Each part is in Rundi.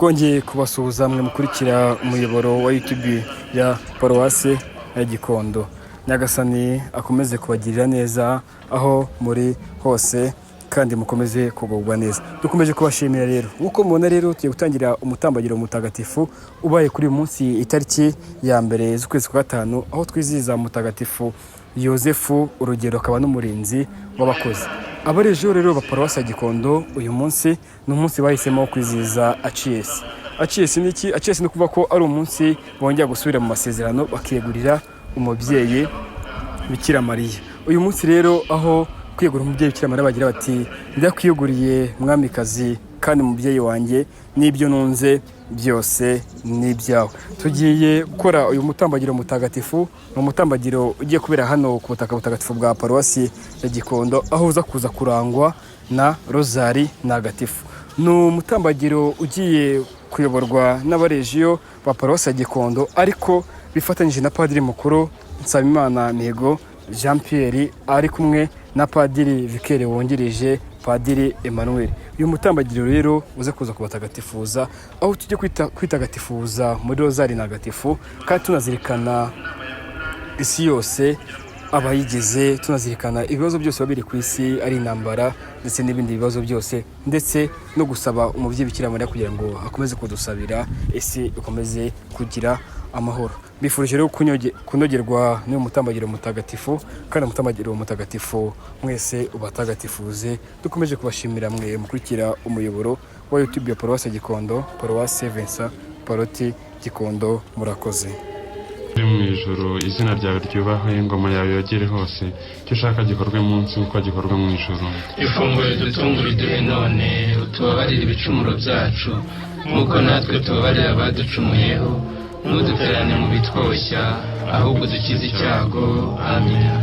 Twongeye kubasuhuza mwe mukurikira umuyoboro wa YouTube ya Paruwasi ya Gikondo. Nyagasani akomeze kubagirira neza aho muri hose kandi mukomeze kugubwa neza. Dukomeje kubashimira rero. Nk'uko mubona rero, tugiye gutangira umutambagiro mutagatifu ubaye kuri uyu munsi, itariki ya 1 z'ukwezi kwa 5, aho twizihiza Mutagatifu Yozefu urugero, akaba n'umurinzi w'abakozi. Abarejiyo rero ba Paruwasi ya Gikondo, uyu munsi ni umunsi bahisemo kwizihiza Acies. Acies ni iki? Acies ni ukuvuga ko ari umunsi bongera gusubira mu masezerano, bakiyegurira umubyeyi Bikira Mariya. Uyu munsi rero, aho kwiyegurira umubyeyi Bikira Mariya, bagira bati: "Ndakwiyeguriye mwamikazi kandi mubyeyi wanjye, n'ibyo nunze byose ni ibyawe." Tugiye gukora uyu mutambagiro mutagatifu. Ni umutambagiro ugiye kubera hano ku butaka butagatifu bwa Paruwasi ya Gikondo, aho uza kuza kurangwa na rozari ntagatifu. Ni umutambagiro ugiye kuyoborwa n'abarejiyo ba Paruwasi ya Gikondo, ariko bifatanyije na Padiri Mukuru Nsabimana Mihigo Jean Pierre, ari kumwe na Padiri Vicaire wungirije, Padiri Emmanuel. Uyu mutambagiro rero uze kuza kubatagatifuza, aho tujye kwitagatifuza muri rozari ntagatifu, kandi tunazirikana isi yose, abayigize, tunazirikana ibibazo byose biba biri ku isi, ari intambara ndetse n'ibindi bibazo byose, ndetse no gusaba umubyeyi Bikira Mariya kugira ngo akomeze kudusabira, isi ikomeze kugira amahoro. Mbifurije rero kunogerwa n'uyu mutambagiro mutagatifu, kandi umutambagiro mutagatifu mwese ubatagatifuze. Dukomeje kubashimira mwe mukurikira umuyoboro wa YouTube ya Paruwasi Gikondo, Paruwasi Vincent Pallotti Gikondo. Murakoze. Uri mu ijuru, izina ryawe ryubahwe, ingoma yawe yogere hose, icyo ushaka gikorwe munsi nk'uko gikorwa mu ijuru. Ifunguro ridutungura iduhe none, utubabarire ibicumuro byacu nk'uko natwe tubabarira abaducumuyeho, ntudutererane mu bitwoshya, ahubwo dukize icyago. Amina.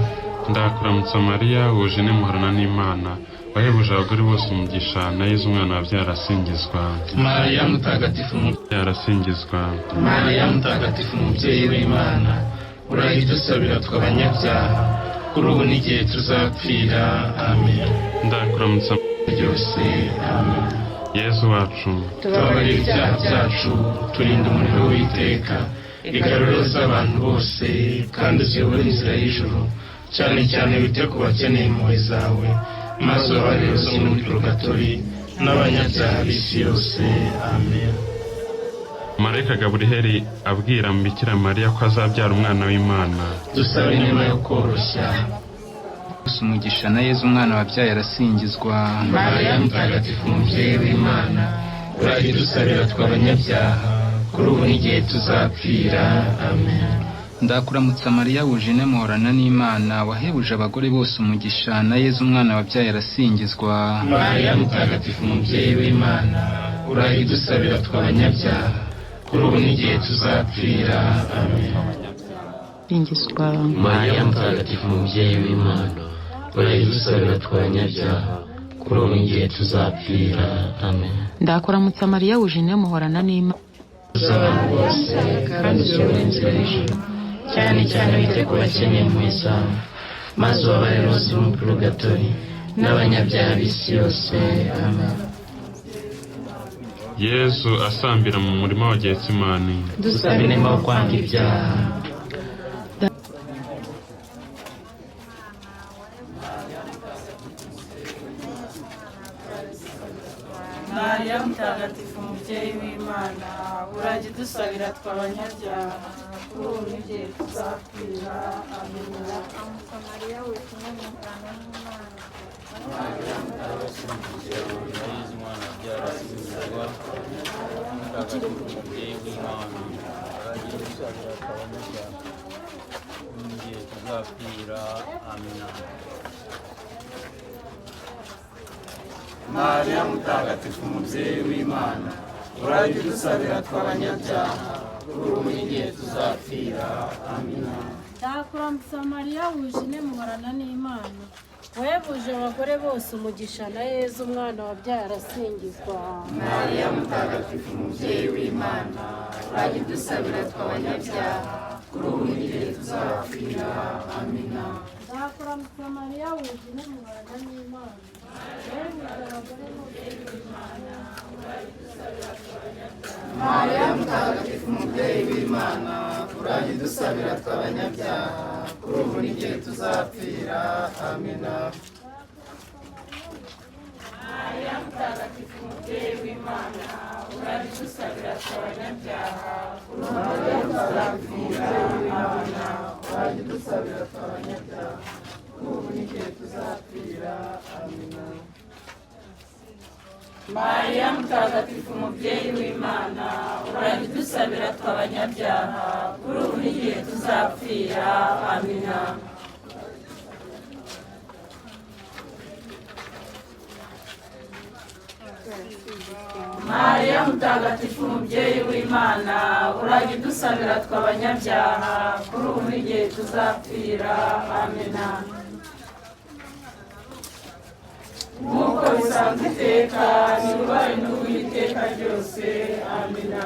Ndakuramutsa Mariya, wuje muhorana n'Imana, wahebuje abagore bose umugisha, na Yezu umwana wabyara arasingizwa. Mariya mutagatifu Arasingizwa. Mariya mutagatifu, umubyeyi w'Imana, urayidusabira twe abanyabyaha, kuri ubu n'igihe tuzapfira. Amen. Ndakuramutsa Byose. Amen. Yezu wacu, tubabarire ibyaha byacu, turinde umuriro w'iteka, igarure z'abantu bose, kandi uziyobore inzira y'ijuru, cyane cyane wite ku bakeneye impuhwe zawe, maze ubabarire zo muri purugatori n'abanyabyaha b'isi yose. Amen. Marayika Gaburiheli abwira Bikira Mariya ko azabyara umwana w'Imana. Dusabe inema yo koroshya. Umugisha, na Yezu umwana wabyaye arasingizwa. Mariya mutagatifu, umubyeyi w'Imana, urajya udusabira twe abanyabyaha, kuri ubu n'igihe tuzapfira. Amen. Ndakuramutsa Mariya, wuje muhorana n'Imana, wahebuje abagore bose umugisha, na Yezu umwana wabyaye arasingizwa. Mariya mutagatifu, umubyeyi w'Imana, urajya udusabira twe abanyabyaha, kuri ubu n'igihe tuzapfira. Amen. Singizwa. Mariya mutagatifu, umubyeyi w'Imana, urajya udusabira twe abanyabyaha, kuri ubu n'igihe tuzapfira. Amen. Ndakuramutsa Mariya, wuje muhorana n'Imana. Z'abantu bose, kandi uziyobore inzira y'ijuru, cyane cyane wite ku bakeneye impuhwe zawe, maze ubabarire bose mu purugatori n'abanyabyaha b'isi yose. Amen. Yezu asambira mu murima wa Getsimani. Dusabe inema yo kwanga ibyaha. Mariya mutagatifu, umubyeyi w'Imana, urajya udusabira twe abanyabyaha, kuri ubu n'igihe tuzapfira. Amina. Mariya wishimye muhorana n'Imana. Yezu umwana wabyara arasingizwa. Mutagatifu, umubyeyi w'Imana, urajye udusabira twe abanyabyaha, n'igihe tuzapfira. Amina. Mariya mutagatifu, umubyeyi w'Imana, urajya udusabira twe abanyabyaha, kuri ubu n'igihe tuzapfira. Amina. Ndakuramutsa Mariya, wuje muhorana n'Imana, wahebuje abagore bose umugisha, na Yezu umwana wabyaye arasingizwa. Mariya mutagatifu, umubyeyi w'Imana, urajya udusabira twe abanyabyaha, kuri ubu n'igihe tuzapfira. Amina. Ndakuramutsa Mariya, wuje muhorana n'Imana, wahebuje abagore bose umugisha. Mutagatifu Mubyeyi w'Imana, urajye udusabira tw'abanyabyaha, kuri ubu n'igihe tuzapfira. Amina. Mariya Mutagatifu Mubyeyi w'Imana, urajye udusabira tw'abanyabyaha, kuri ubu Mariya Mutagatifu Mubyeyi w'Imana, urajye udusabira tw'abanyabyaha, kuri ubu n'igihe tuzapfira. Amina. Mariya Mutagatifu Mubyeyi w'Imana, urajye udusabira tw'abanyabyaha, kuri ubu n'igihe tuzapfira. Amina. Mariya Mutagatifu Mubyeyi w'Imana, urajye udusabira tw'abanyabyaha, kuri ubu n'igihe tuzapfira. Amina. Nk'uko bisanzwe iteka, niwubahwe n'ubu iteka ryose. Amina.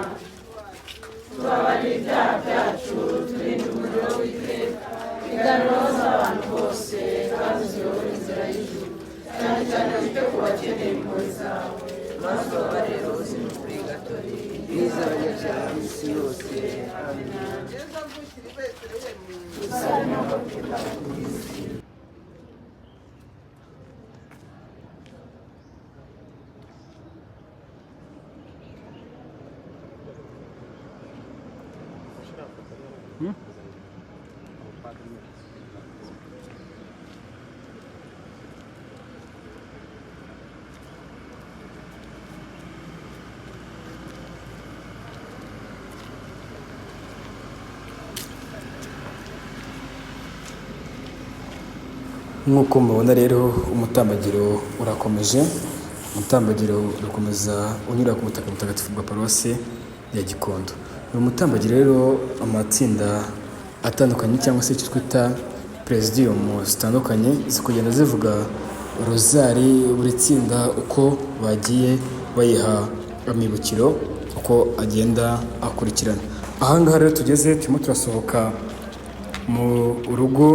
Tubabarire ibyaha byacu, turinde umuriro w'iteka, igaruro z'abantu bose, kandi uziyobore inzira y'ijuru, cyane cyane wite ku bakeneye impuhwe zawe, maze ubabarire ubuzima kuri gatori n'iz'abanyabyaha b'isi yose. Amina. Dusabe no kwita ku isi. Nk'uko mubibona rero, umutambagiro urakomeje. Umutambagiro urakomeza unyura ku butaka butagatifu bwa paruwasi ya Gikondo. Uyu mutambagiro rero, amatsinda atandukanye cyangwa se icyo twita perezidiyumu zitandukanye zikugenda zivuga rozari, buri tsinda uko bagiye bayiha amibukiro uko agenda akurikirana. Aha ngaha rero tugeze, turimo turasohoka mu rugo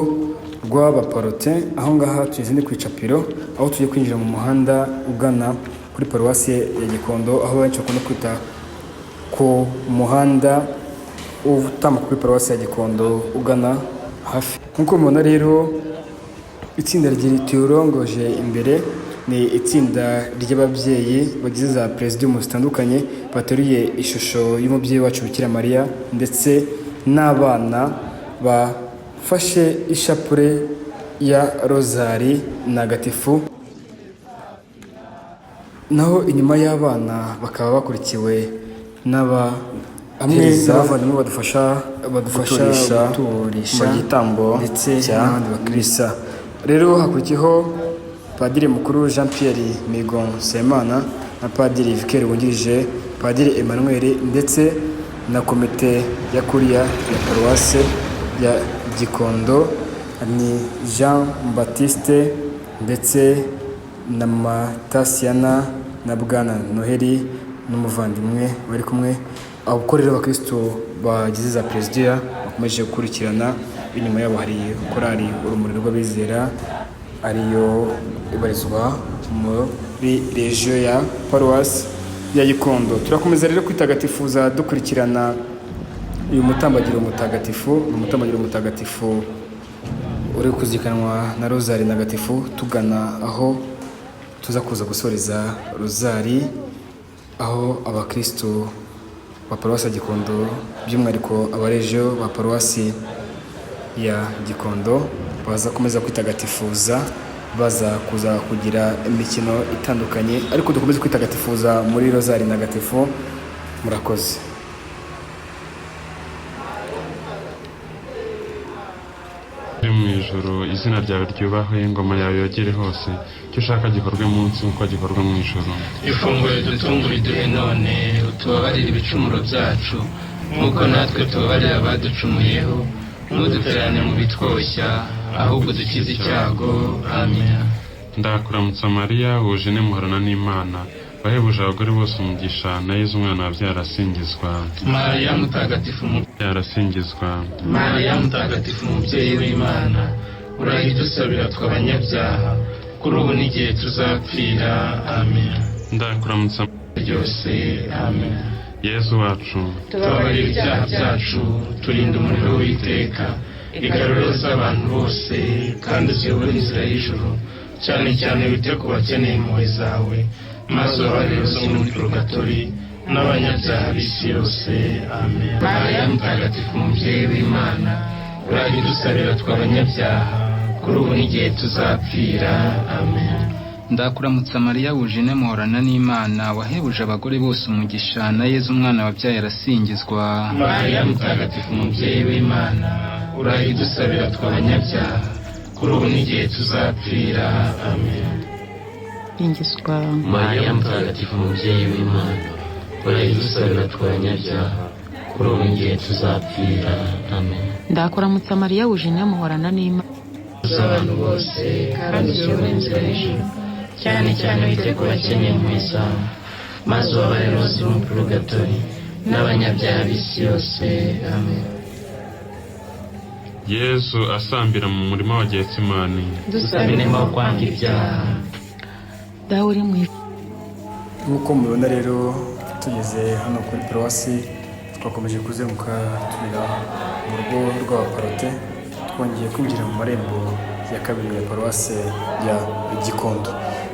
rw'abaporote. Aho ngaha tugeze ni ku icapiro, aho tugiye kwinjira mu muhanda ugana kuri paruwasi ya Gikondo, aho benshi bakunda kwita ku muhanda utambuka kuri paruwasi ya Gikondo ugana hafi. Nk'uko mubibona rero, itsinda riturongoje imbere ni itsinda ry'ababyeyi bagize za perezidiyumu zitandukanye, bateruye ishusho y'umubyeyi wacu Bikira Mariya, ndetse n'abana bafashe ishapure ya rozari ntagatifu. Naho inyuma y'abana bakaba bakurikiwe n'aba hamwe n'abavandimwe badufasha guturisha mu gitambo ndetse cya n'abandi bakirisa. Rero hakurikiyeho Padiri Mukuru Jean Pierre Migon Semana na Padiri Vicaire wungirije Padiri Emmanuel, ndetse na komite ya kuriya ya paruwase ya Gikondo, ni Jean Baptiste ndetse na Matasiana na Bwana Noheli n'umuvandimwe bari kumwe. Abo rero abakristo bagize za perezida bakomeje gukurikirana. Inyuma yabo hari korali Urumuri rw'Abizera, ariyo ibarizwa muri regiyo ya paruwasi ya Gikondo. Turakomeza rero kwitagatifuza dukurikirana uyu mutambagiro mutagatifu. Ni umutambagiro mutagatifu uri kuzirikanwa na rozari ntagatifu, tugana aho tuza kuza gusoreza rozari, aho abakristo ba paruwasi ya Gikondo, by'umwihariko abarejo ba paruwasi ya Gikondo, baza komeza kwitagatifuza, baza kuza kugira imikino itandukanye, ariko dukomeze kwitagatifuza muri rozari ntagatifu. Murakoze. Uri mu ijuru, izina ryawe ryubahwe, ingoma yawe yogere hose, icyo ushaka gikorwe munsi nk'uko gikorwa mu ijuru. Ifunguro ridutungura iduhe none, utubabarire ibicumuro byacu nk'uko natwe tubabarira abaducumuyeho, ntudutererane mu bitwoshya, ahubwo dukize icyago. Amina. Ndakuramutsa Mariya, wuje muhorana n'Imana, wahebuje abagore bose umugisha, na Yezu umwana wabyara arasingizwa. Mariya Mutagatifu Arasingizwa. Mariya Mutagatifu Mubyeyi w'Imana, urahidusabira tw'abanyabyaha, kuri ubu n'igihe tuzapfira. Amen. Ndakuramutsa ryose. Amen. Yezu wacu, Tubabarire ibyaha byacu, turinde umuriro w'iteka, igarure z'abantu bose kandi uziyobore inzira y'ijuru, cyane cyane wite ku bakeneye impuhwe zawe, maze ubabarire zo muri purugatori n'abanyabyaha b'isi yose. Amen. Mariya mutagatifu, umubyeyi w'Imana, urajya udusabira tw'abanyabyaha, kuri ubu n'igihe tuzapfira. Amen. Ndakuramutsa Mariya wujine muhorana n'Imana, wahebuje abagore bose umugisha, na Yezu umwana wabyaye arasingizwa. Mariya mutagatifu, umubyeyi w'Imana, urajya udusabira tw'abanyabyaha, kuri ubu n'igihe tuzapfira. Amen. Singizwa. Mariya mutagatifu, umubyeyi w'Imana, urajya udusabira tw'abanyabyaha, kuri ubu n'igihe tuzapfira. Amen. Ndakuramutsa Mariya wujine muhorana n'Imana, z'abantu bose kandi uziyobore inzira y'ijuru, cyane cyane wite ku bakeneye impuhwe zawe, maze ubabarire bose bo mu purugatori n'abanyabyaha b'isi yose. Amen. Yezu asambira mu murima wa Getsimani, Dusabe inema yo kwanga ibyaha. Dawe uri mu ijuru. Nk'uko mubibona rero, tugeze hano kuri paruwasi, twakomeje kuzenguruka tunyura mu rugo rw'abaporote, twongeye kwinjira mu marembo ya kabiri ya paruwasi ya Gikondo.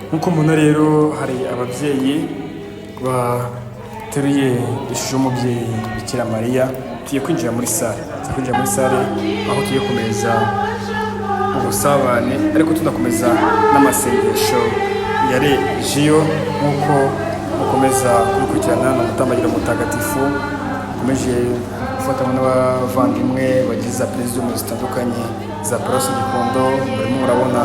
Nk'uko mubibona rero, hari ababyeyi bateruye ishusho y'umubyeyi Bikira Mariya. Tugiye kwinjira muri salle, tugiye kwinjira muri salle aho tugiye komeza ubusabane, ariko tunakomeza n'amasengesho ya Rejiyo nk'uko mukomeza kubikurikirana. Ni umutambagiro mutagatifu ukomeje gufatanywa n'abavandimwe bagize za perezida zitandukanye za paruwasi Gikondo. Murimo murabona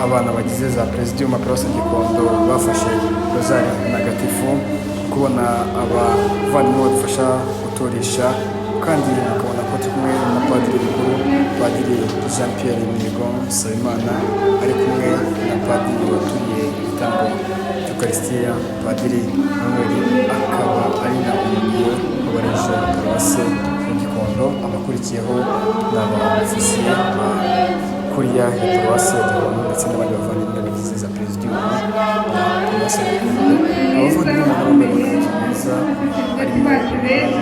abana bagize za perezida ya paruwasi Gikondo bafashe rozari ntagatifu, kubona abavandimwe badufasha gutoresha, kandi mukabona ko turi kumwe na padiri mukuru, Padiri Jean Pierre Mihigo Nsabimana, ari kumwe na padiri waturiye ibitambo by'Ukarisitiya, Padiri Manuel, akaba ari na umukuru w'abareje paruwasi ya Gikondo. Abakurikiyeho ni aba ofisiye ba kuriya ya paruwasi ya Gikondo ndetse n'abandi bavandimwe bagize za perezida ya paruwasi ya Gikondo. Abavandimwe bambaye amakanzu meza arimo neza.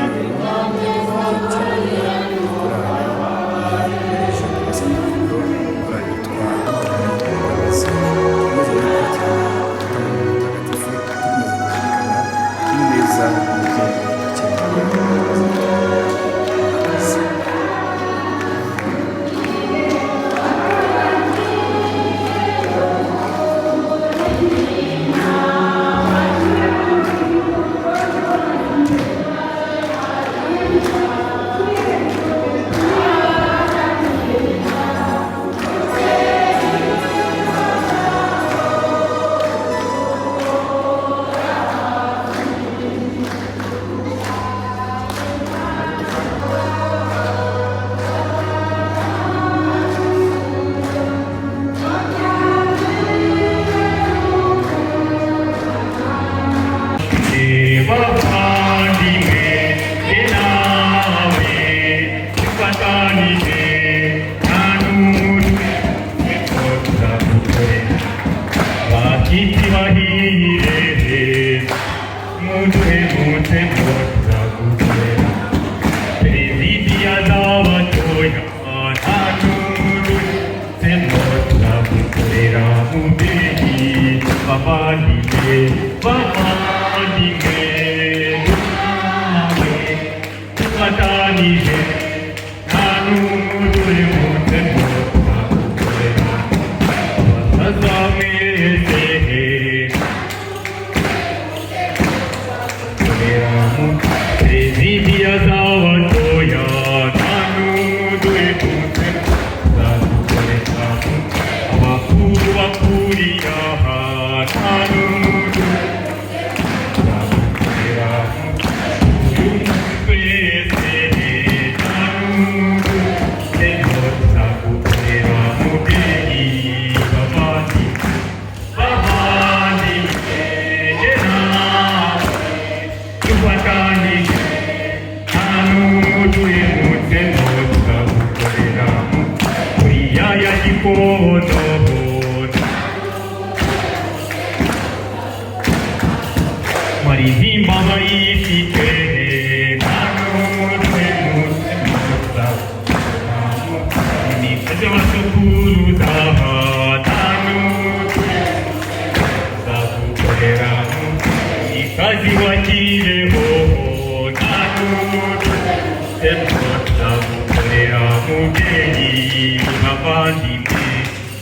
Marizimba bayifite.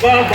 Baba.